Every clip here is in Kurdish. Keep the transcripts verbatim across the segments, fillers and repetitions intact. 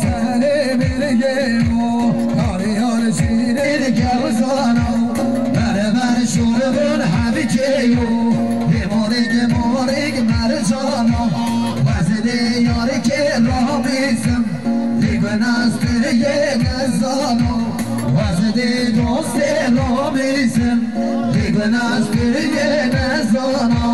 Serê mirgê yo, yar yar şîrê dike zana. Ber ber şûr bin hebikê yo, lê morik morik mercana. Wezidê yarikê rabîsim, lê binastiriyê nezana. Wezidê dostê rabîsim, lê binastiriyê nezana.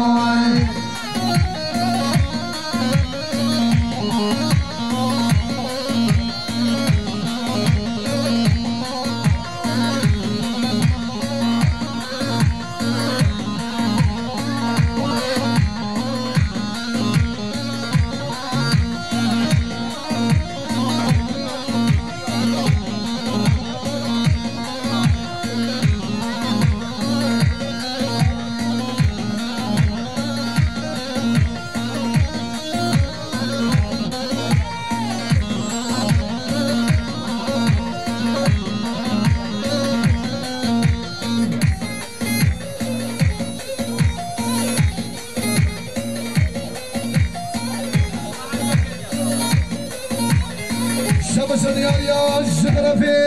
Şebeşe diyariya ji terefê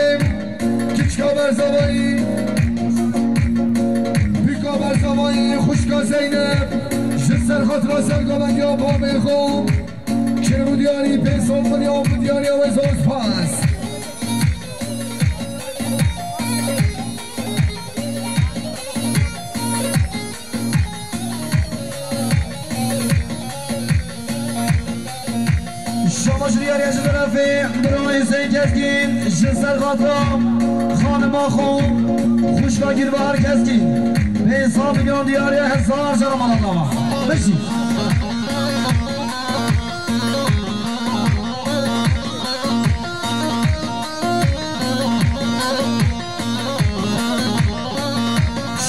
Kiçka Berzavayî, Bîka Berzavayî, xwişka Zeynep, ji ser xatira sergovendiya babê xwe, kiribû diyarî pê sofiniya û bi diyariya wê zor spas. Şama ji diyariya ji terefê bira Hüseyin Keskin ji ser xatira xanima xwe, xwişka Gülbahar Keskin. Pênc sed milyon diyariya hezar caran mala dava. Bijî.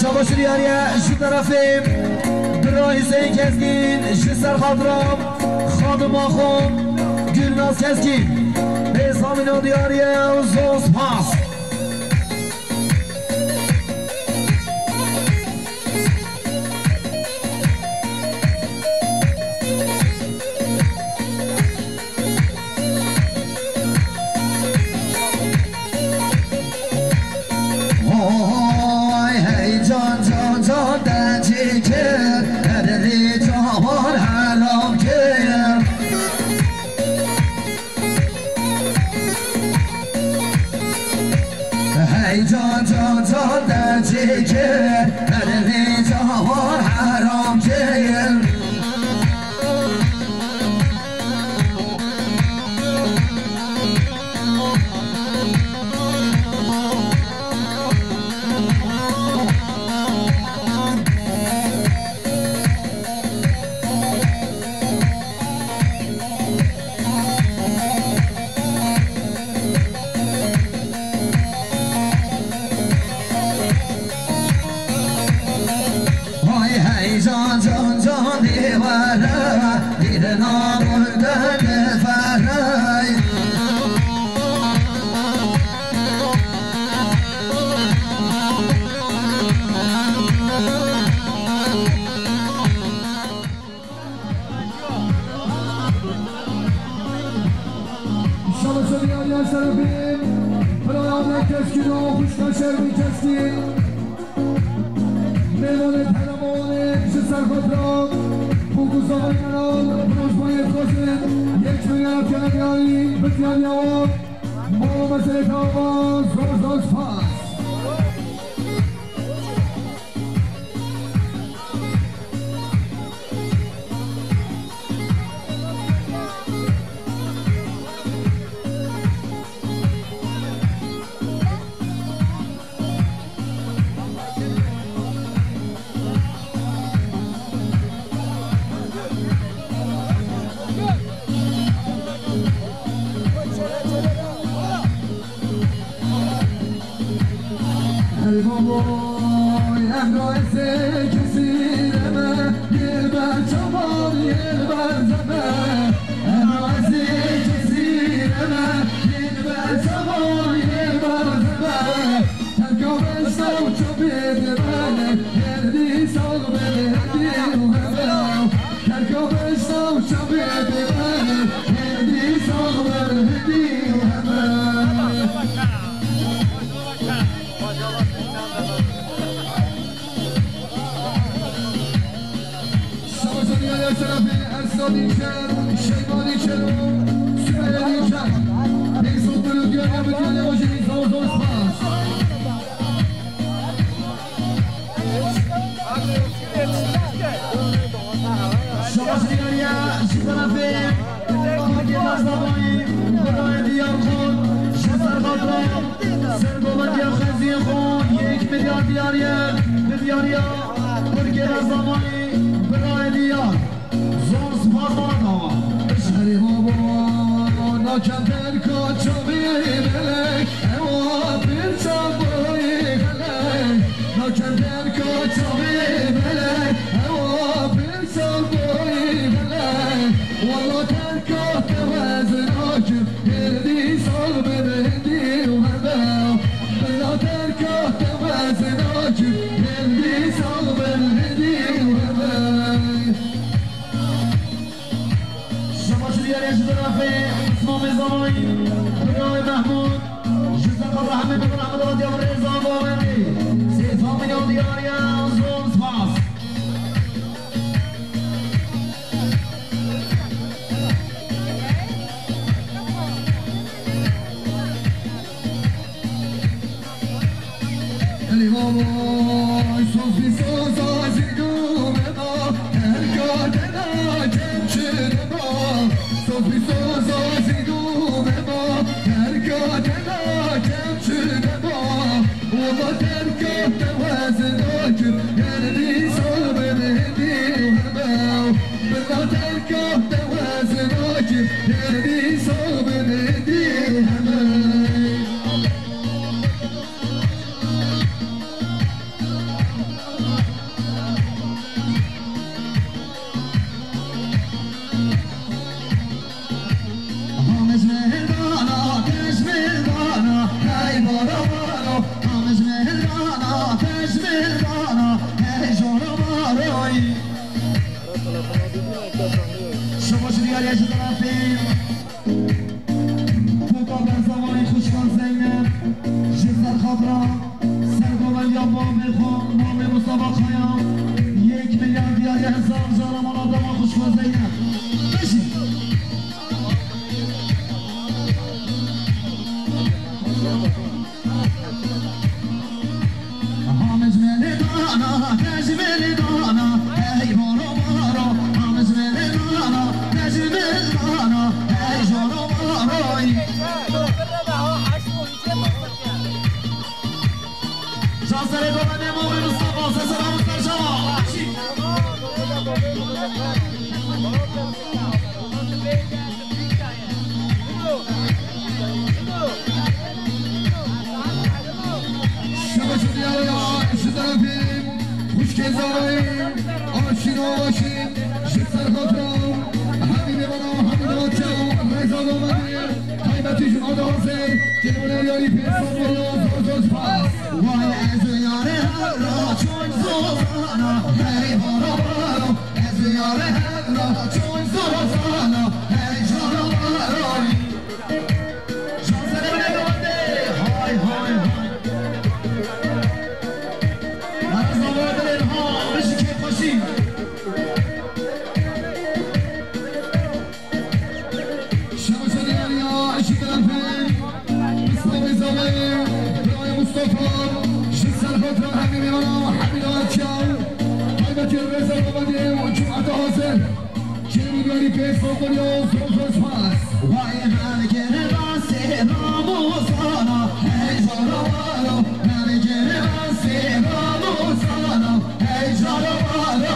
Şabaş diyariye ji terefê bira Hüseyin Keskin, ji ser xatira xanima xwe Gülnaz Keskin. Pênc sed milyon diyariye û zor spas. Hay hey can can can te çêkir, erdê cawan heram kir. Hey can can can te çêkir, erdê cawan heram kir. Hay hey can can can dî were, dî de namûr de dî ferey. Şabaş diyariya şerefî, biraya me Keskin û xwişka Şermî Keskin. Mêvanê Telemanê ji ser xwe dira, Bûk û Zavayê Meral, Rojbayê Xwezin, yek milyar kenariyayî, bitiyaniya wan, mala meselê tava, zor zor spas. Ey baboy, em ra ez ê kesî neme, yê ber çavan, yê ber zebe. Em ra ez ê kesî neme, yê ber çavan, yê ber zebe. Terka beşta û çapê dibene, yê dî sax be, hindî û hebe. Terka beşta û çapê dibene, yê dî sax be, hindî Ya diyariye, bi diyariya, kurkê Rezamanî, birayê diyar. Zor spas bana dawa. Şerê baba, nakem derka çavê melek, ewa pir çavê melek. Nakem derka çavê melek, ewa pir çavê melek. Wala terka te wez nakim, hêrdî sal bin hêdî û hebe. Bila terka te wez nakim, hêrdî sal bin hêdî û hebe. Şema çi diyarê ji tarafê Osman Mêzanayî, birayê Mehmûd, ji ser xwe rehmê bi rehmet hatiye bi rêzan bavênê. Sê famîlya diyariye, zor spas. Elî baba, sof bî soza zî dû me ba, terka te nakem çi de ba. Sof bî soza zî dû me ba, terka te nakem çi de ba. Wala terka te wez nakim, her dîsa bi hêdî û hebe. Bila terka te wez nakim, her dîsa bi hêdî û hebe. Şema ji diyarê ji tarafê Koka Berzevanî xwişka Zeynep, ji ser xatira sergovendiya bavê xwe, mamê Mustafa Kaya, yek milyar diyariye hezar cara mala dema xwişka Zeynep. Bejî. Can serê domenê Momin Mustafa, sesera Mustafa. Şebeşe diyarê ya, ji terefê xwişkê Zarayê, Aşîn û Aşîn, ji ser xatira Hemîdê Bana, Hemîd Atça, Reza Domenê, taybetî ji Ada Hazir, Cemile Yarî Pêsa Moya, zor zor spas. Vay ez yare hevra çon zozana, hey bara bara, ez yare hevra çon zozana, hey jara bara. Şansere bile döndü. Hay, hay, hay. Yalnız baba derin ha, almış iki koşu. Şansere ya, eşit tarafı. Mustafa Zalay, Ibrahim Mustafa, Şiksel Fatra, Hamid Eyvallah, Hamid Alçal. Haybetin Reza Babadi, Cumhurda hazır. Çêbûyerî pêş Soquryo, zor zor spas. Vay her kere basê namosana, hey caravaro, her kere basê namosana, hey caravaro.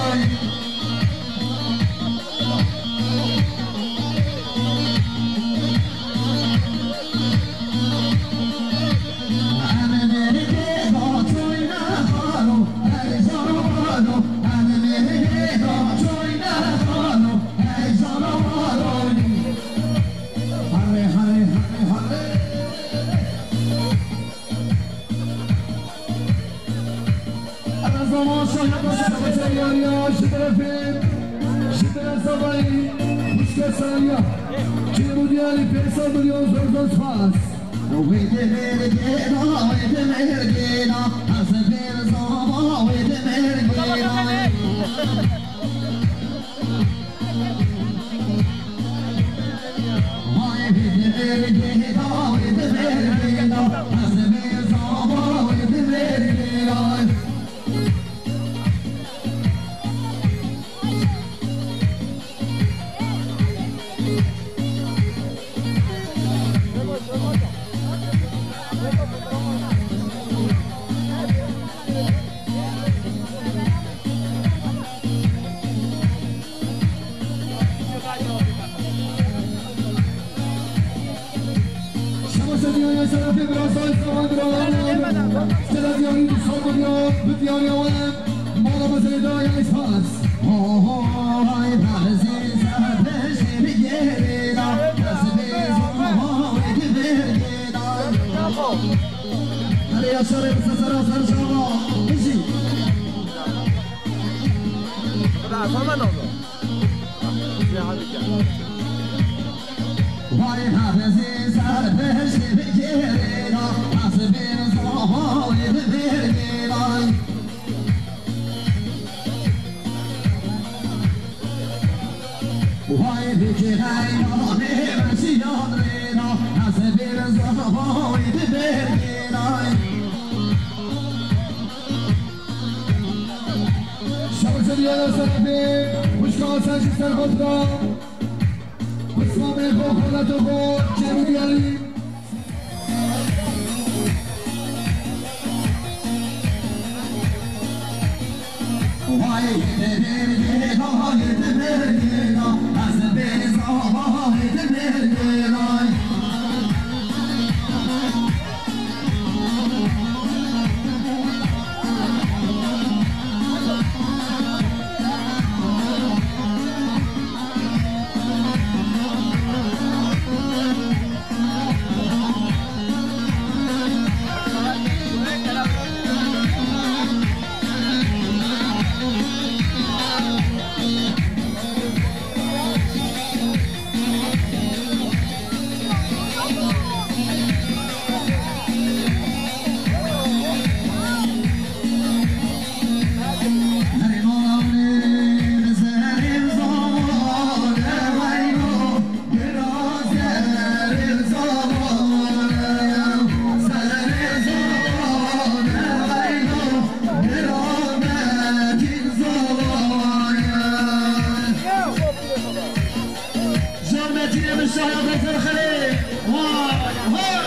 Reza Maşa, Şebeşe Yariya, ji terefê, ji terefê Zavayî, xwişke Sariya. Çêbû diyarî pênc sed milyon zor zor spas. Wê demêrgêna, wê demêrgêna, ez pêr zava, wê demêrgêna. Hadi yaşa, Rıfzat, Serhat, Serhat, Serhat. Vay, hafizî ser pêşî bigêrîna, hesibîn zavayê bibêrîna. Vay, bikî xeyna, bê mesîyan rêna, hesibîn zavayê bibêrîna. Şevzeliye Serafî, wişka ser ji ser xwe dida. Qismamê xwe, xaleta xwe, çêbidiyarî. Vay, yeter, yeter, yeter, yeter, ez bêzar, yeter, yeter. Jean Metinê min şaya Bezirxê. Vay, vay.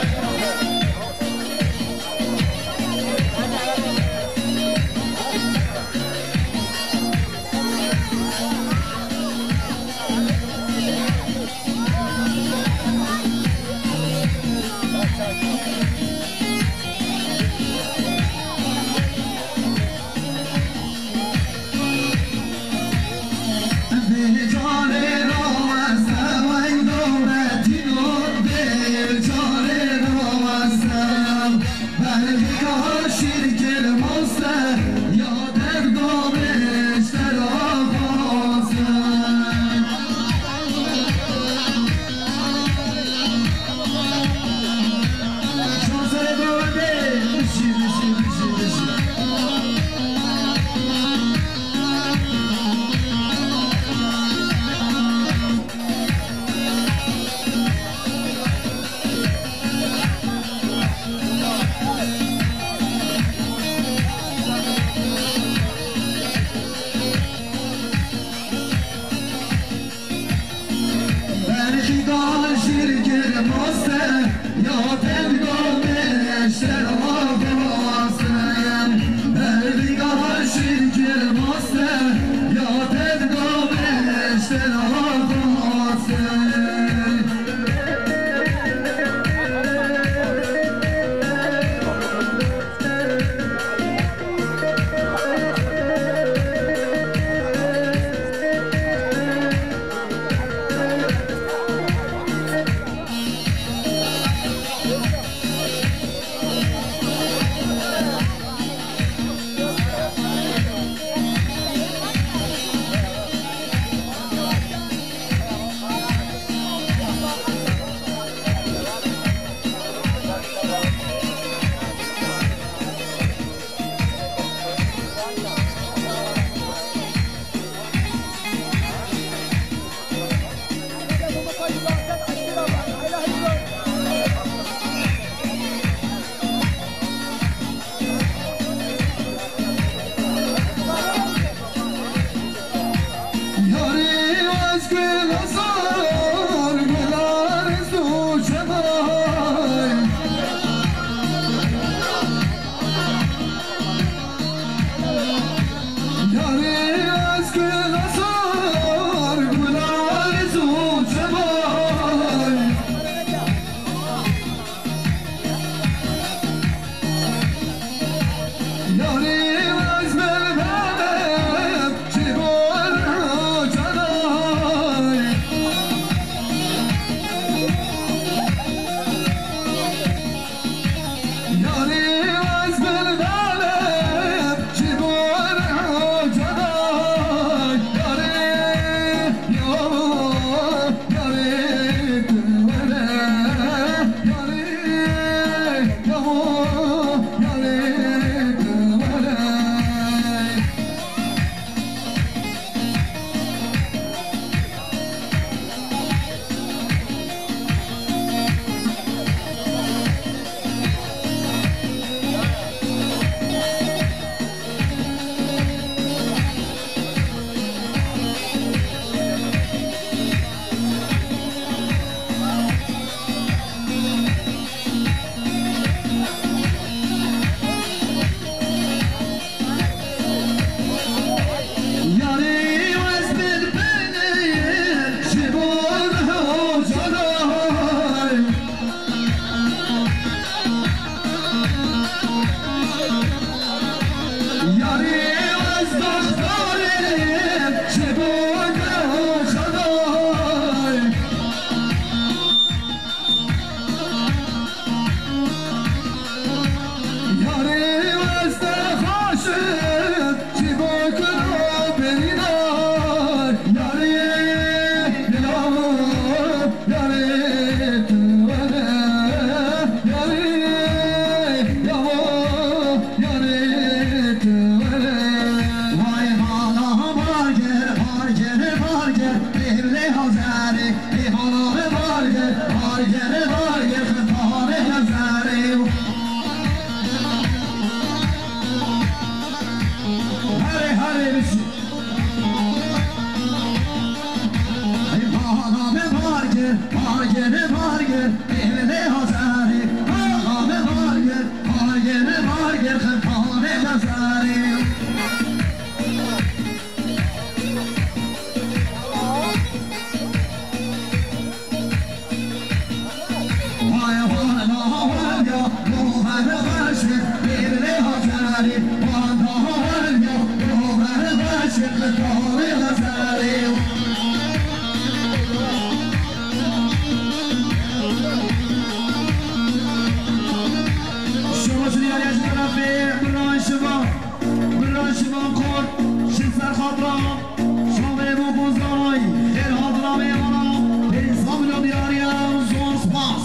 Şoşriyariya ji tarafê Birayşiva, Birayşiva Kor, ji ser xatira Şamê bû ku zanay, xêr hatina mêvana, pênc sed milyon diyariye, zor spas.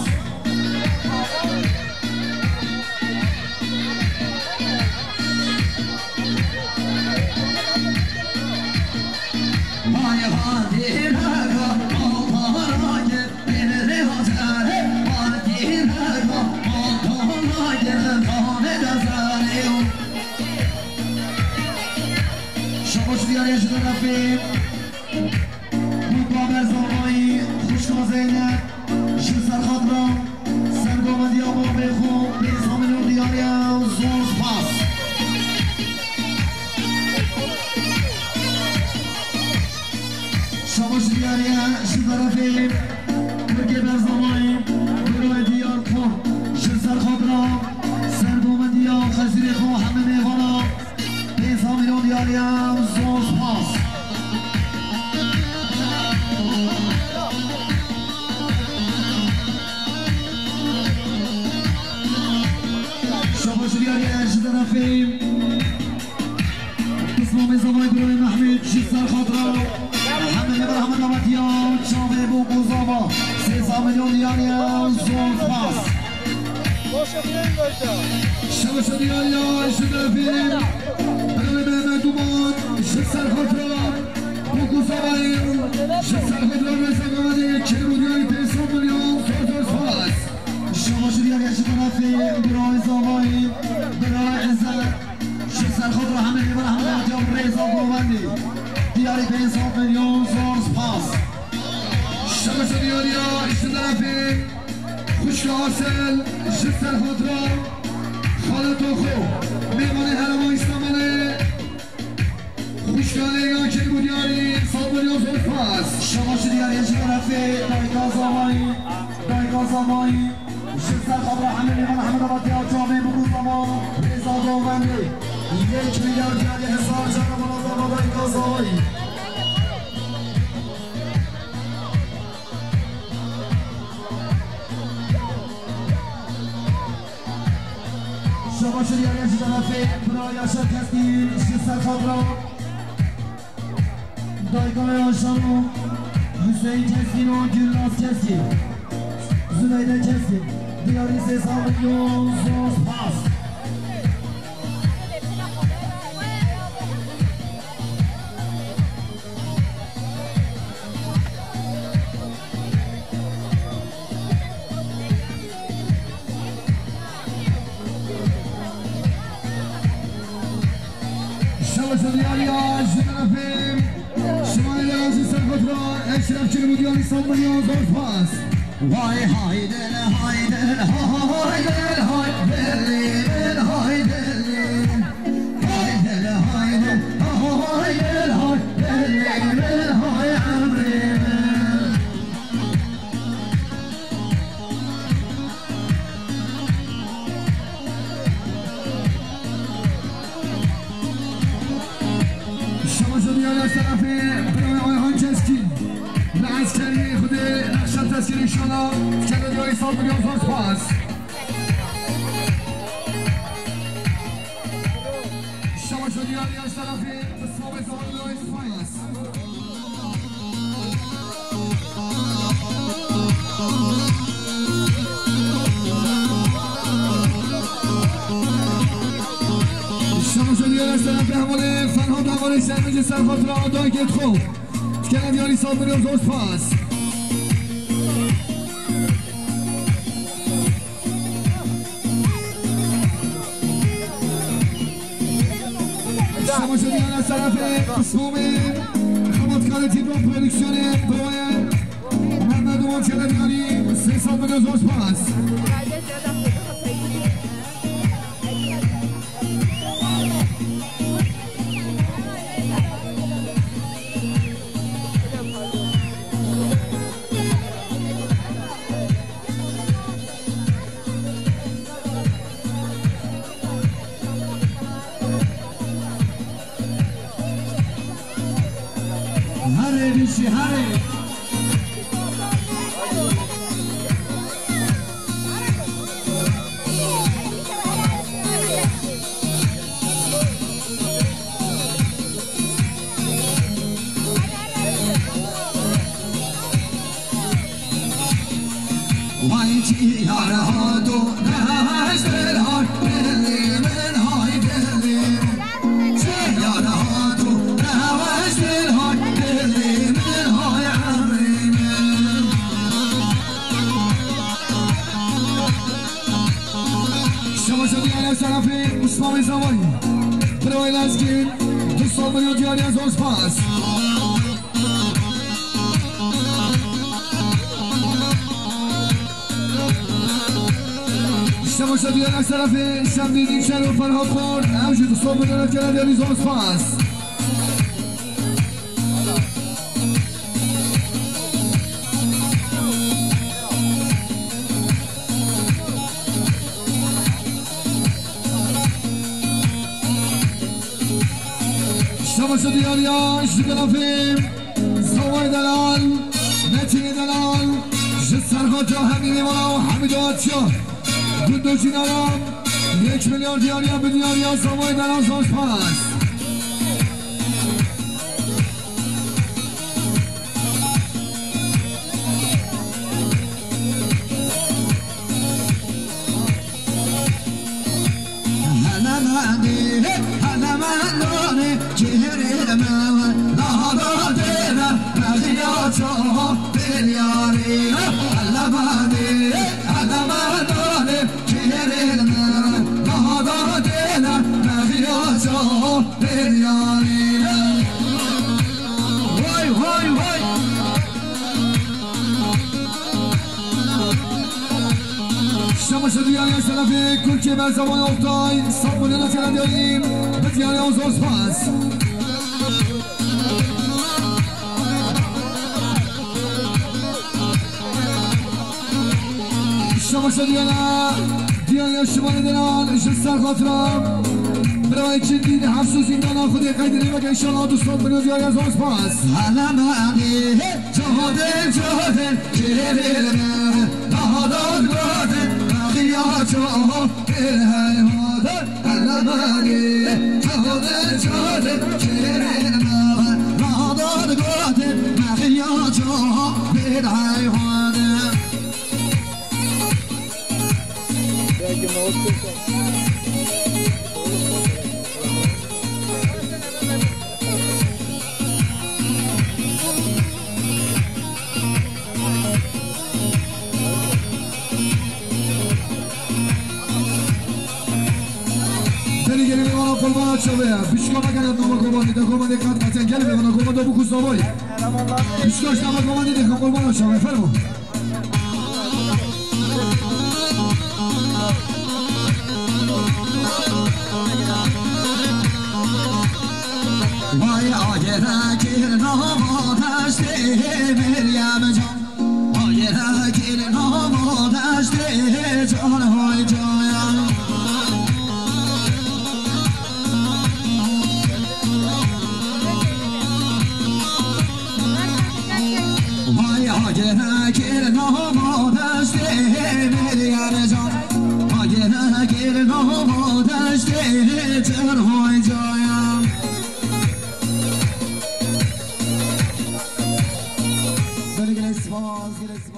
Şabaş diyarê ji tarafê Kupa Berzavayî, xwişka Zeynep, ji ser xatira sergovendiya bavê xwe, pênc sed milyon diyariye, zor spas. Şabaş diyariye ji tarafê Tirkê Berzavayî, Birayê Diyar Xor, ji ser xatira sergovendiya xezîrê xwe heme mêvana. Pênc sed milyon diyariye, zor spas. Şabaş diyariye ji tarafê Pismamê Zavay Birayê Mehmet, ji ser xatira heme mêvana, heme davetiya çavê bû ku zava. Sê sed milyon diyariye, zor spas. Şeveşe diyariya ji tarafê Birayê Mehmet Duman, ji ser xatira Kuku Zavayê, ji ser xatira Reza Gavanê, çil û diyarî pênc sed milyon, zor zor spas. Şeveşe diyariya ji tarafê Birayê Zavayê, Birayê Îzzet, ji ser xatira heme mêvana, heme davetiya Reza Govendî, diyarî pênc sed milyon, zor spas. Şeveşe diyariya ji tarafê Xwişka Asel, ji ser xatira xaleta xwe, mêvanê Herêma Îslamê, xwişka Leyla Çelbû diyarî, sed milyon zor spas. Şabaş diyariye ji tarafê Dayka Zavayî, Dayka Zavayî, ji ser xatira heme mêvana, heme davetiya çavê bû ku zava, Reza Govendî, yek milyar diyarî, hezar cara mala zava Dayka Zavayî. Şabaş diyariye ji tarafê Bira Yaşar Keskin, ji ser xatira Dayka Yaşar û Hüseyin Keskin û Gülnaz Keskin, Zübeyde Keskin, diyarî sê sed milyon, zor spas. Şeveşe diyariya ji tarafê Şivanê Leran ji ser xatira Eşref Çilbû diyarî sed milyon zor spas. Vay haydi, haydi, haydi, haydi, haydi. Haydi, haydi, haydi, haydi, hay emrî min. Şabaş diyariya ji tarafê Birayê Ayhan Keskin, li eskeriyê Xwedê nexşa tezkirî şana, kene diyarî sed milyon zor spas. Şabaş diyariya ji tarafê Pismamê Zamanî Lois Fayas. Şabaş diyariya ji tarafê hevalê Ferhat hevalê Şermicî ser xatira dayikê xwe. Kene diyarî sed milyon zor spas. Şabaş diyariya ji tarafê Pismamê, xebatkarê Tîbro Prodüksiyonê, Broye, Mehmet Duman, kene diyarî sê sed milyon zor spas. Şiharê. Vay çi yar hat û neheş dil hat, dilê min hay dilê min. Çi yar hat û neheş dil hat, dilê min hay emrê min. Şebaşa diyare serafê Mustafa Zavay. Bravo Lezgin. Du sed milyon diyare zor spas. Şebaşa diyare serafê Şemdîn Înşer û Ferhat Xor. Ew jî du sed milyon diyare zor spas. Şebaşa diyariya ji gelafê Zaway Delal, Metinê Delal, ji Serxata Hemî Mêvana û Hemîdo Atya. Gundo Cînara, yek milyar diyariya bi diyariya Zaway Delal zor spas. Vay, vay, vay. Şebaşa diyariya şerefê Kulkê Berzevan Oktay, Sabunê Naçara diyarî, bi diyariya zor spas. Şebaşa diyana, diyana şivanê denan, ji ser xatira. Birayê çi dîn, hefs û zîndana Xwedê qeydinê veke, înşallah du sed milyon diyariya zor spas. Helemanê, cadê, cadê, kêrê me, nahadar gadê, naxiya çaho, bir heyhadar. Berî gelî mêvana qurbana çavê ye. Pişka vekene nava komandî de, komandî qet qeten gelî mêvana komando bû ku zavayî. Pişka ji nava komandî de qurbana çavê, fermo. Vay agere kir nava deştê Meryem can. Agere kir nava deştê can hay cayan. Vay agere kir nava deştê Meryem can. Agere kir nava deştê can hay cayan. Gelek gelek spas, gelek spas.